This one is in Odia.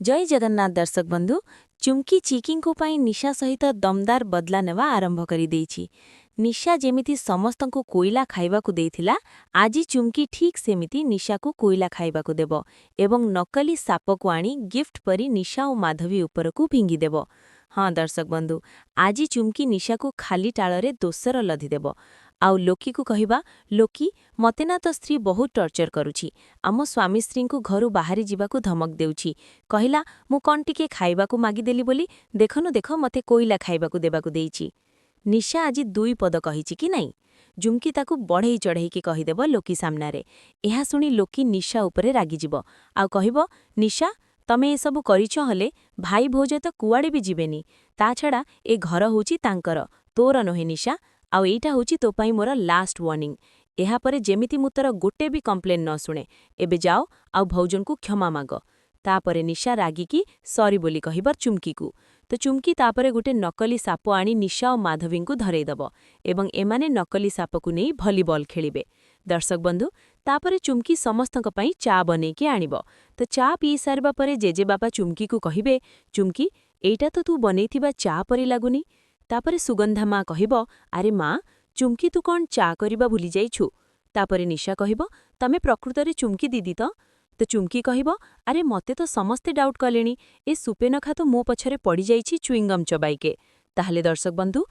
ଜୟ ଜଗନ୍ନାଥ ଦର୍ଶକ ବନ୍ଧୁ, ଚୁମ୍କି ଚିକିଙ୍କୁ ପାଇଁ ନିଶା ସହିତ ଦମଦାର ବଦଲା ନେବା ଆରମ୍ଭ କରିଦେଇଛି। ନିଶା ଯେମିତି ସମସ୍ତଙ୍କୁ କୋଇଲା ଖାଇବାକୁ ଦେଇଥିଲା, ଆଜି ଚୁମ୍କି ଠିକ୍ ସେମିତି ନିଶାକୁ କୋଇଲା ଖାଇବାକୁ ଦେବ ଏବଂ ନକଲି ସାପକୁ ଆଣି ଗିଫ୍ଟ ପରି ନିଶା ଓ ମାଧବୀ ଉପରକୁ ଫିଙ୍ଗିଦେବ। ହଁ ଦର୍ଶକ ବନ୍ଧୁ, ଆଜି ଚୁମ୍କି ନିଶାକୁ ଖାଲି ଟାଳରେ ଦୋସର ଲଧିଦେବ ଆଉ ଲୋକିକୁ କହିବା, "ଲୋକି, ମତେ ନା ତୋ ସ୍ତ୍ରୀ ବହୁତ ଟର୍ଚର କରୁଛି। ଆମ ସ୍ୱାମୀ ସ୍ତ୍ରୀଙ୍କୁ ଘରୁ ବାହାରି ଯିବାକୁ ଧମକ ଦେଉଛି। କହିଲା ମୁଁ କ'ଣ ଟିକେ ଖାଇବାକୁ ମାଗିଦେଲି ବୋଲି ଦେଖନୁ ଦେଖ, ମତେ କୋଇଲା ଖାଇବାକୁ ଦେବାକୁ ଦେଇଛି। ନିଶା ଆଜି ଦୁଇ ପଦ କହିଛି କି ନାଇଁ?" ଚୁମ୍କି ତାକୁ ବଢ଼େଇ ଚଢ଼େଇକି କହିଦେବ ଲୋକି ସାମ୍ନାରେ। ଏହା ଶୁଣି ଲୋକି ନିଶା ଉପରେ ରାଗିଯିବ ଆଉ କହିବ, "ନିଶା, ତମେ ଏସବୁ କରିଛ, ହେଲେ ଭାଇ ଭଉଜ ତ କୁଆଡ଼େ ବି ଯିବେନି। ତା ଛଡ଼ା ଏ ଘର ହେଉଛି ତାଙ୍କର, ତୋର ନୁହେଁ ନିଶା। ଆଉ ଏଇଟା ହେଉଛି ତୋ ପାଇଁ ମୋର ଲାଷ୍ଟ ୱାର୍ଣ୍ଣିଂ। ଏହାପରେ ଯେମିତି ମୁଁ ତୋର ଗୋଟେ ବି କମ୍ପ୍ଲେନ୍ ନ ଶୁଣେ। ଏବେ ଯାଅ ଆଉ ଭଉଜଙ୍କୁ କ୍ଷମା ମାଗ।" ତାପରେ ନିଶା ରାଗିକି ସରି ବୋଲି କହିବ ଚୁମ୍କିକୁ। ତ ଚୁମ୍କି ତାପରେ ଗୋଟେ ନକଲି ସାପ ଆଣି ନିଶା ଓ ମାଧବୀଙ୍କୁ ଧରେଇଦବ ଏବଂ ଏମାନେ ନକଲି ସାପକୁ ନେଇ ଭଲିବଲ୍ ଖେଳିବେ। ଦର୍ଶକ ବନ୍ଧୁ, ତାପରେ ଚୁମ୍କି ସମସ୍ତଙ୍କ ପାଇଁ ଚା ବନେଇକି ଆଣିବ। ତ ଚା ପିଇ ସାରିବା ପରେ ଜେଜେବାପା ଚୁମ୍କିକୁ କହିବେ, "ଚୁମ୍କି, ଏଇଟା ତ ତୁ ବନେଇଥିବା ଚା ପରି ଲାଗୁନି।" ତାପରେ ସୁଗନ୍ଧା ମା କହିବ, "ଆରେ ମା ଚୁମ୍କି, ତୁ କ'ଣ ଚା କରିବା ଭୁଲି ଯାଇଛୁ?" ତାପରେ ନିଶା କହିବ, "ତମେ ପ୍ରକୃତରେ ଚୁମ୍କି ଦିଦି ତ?" ତ ଚୁମ୍କି କହିବ, "ଆରେ, ମତେ ତ ସମସ୍ତେ ଡାଉଟ୍ କଲେଣି। ଏ ସୁପେନଖା ତ ମୋ ପଛରେ ପଡ଼ିଯାଇଛି ଚୁଇଙ୍ଗମ୍ ଚବାଇକେ।" ତାହେଲେ ଦର୍ଶକ ବନ୍ଧୁ